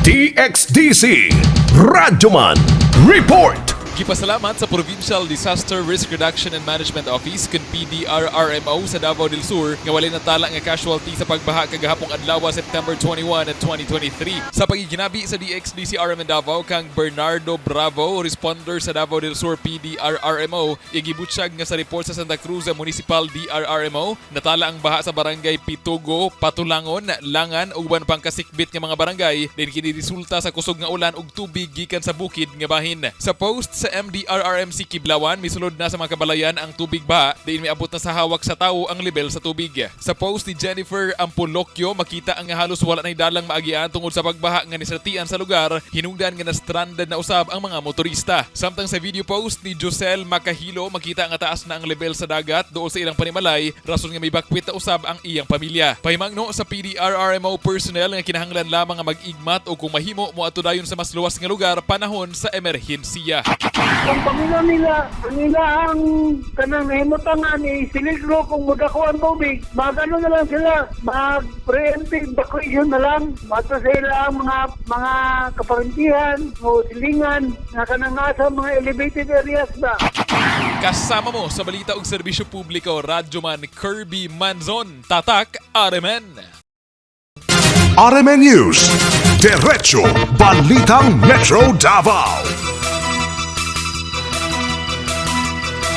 DXDC Radyoman Report. Gipasalamat sa Provincial Disaster Risk Reduction and Management Office kun PDRRMO sa Davao del Sur nga walay natala nga casualty sa pagbaha kagahapong adlaw, September 21 at 2023. Sa pagiginabi sa DXDC RMN Davao kang Bernardo Bravo, responder sa Davao del Sur PDRRMO, igibutyag nga sa report sa Santa Cruz Municipal DRRMO, natala ang baha sa barangay Pitugo, Patulangon, Langan ug uban pang kasikbit nga mga barangay din kini resulta sa kusog nga ulan ug tubig gikan sa bukid nga bahin. Sa post sa MDRRMC Kiblawan, misulod na sa mga kabalayan ang tubig baha diin miabot na sa hawak sa tawo ang level sa tubig. Sa post ni Jennifer Ampolocchio, makita ang halos wala na'y dalang maagian tungod sa pagbaha nga nisartian sa lugar, hinungdan nga na-stranded na usab ang mga motorista. Samtang sa video post ni Josel Makahilo, makita nga taas na ang level sa dagat duol sa ilang panimalay, rason nga may bakwit na usab ang iyang pamilya. Pahimangno sa PDRRMO personnel nga kinahanglan lamang nga mag-igmat o kung mahimo moadto dayon sa mas luwas nga lugar panahon sa emerhensiya. Ang pamilya nila, ang ila ang kanang nahimutangan ni siligro kung mudako ang tubig, magano na lang sila, mag preemptive evacuation na lang. Mato sila ang mga kaparintihan o silingan na kanang nasa mga elevated areas ba. Kasama mo sa balita ug serbisyo publiko, Radyoman Kirby Manzon, Tatak RMN. RMN News. Diretso Balitang Metro Davao.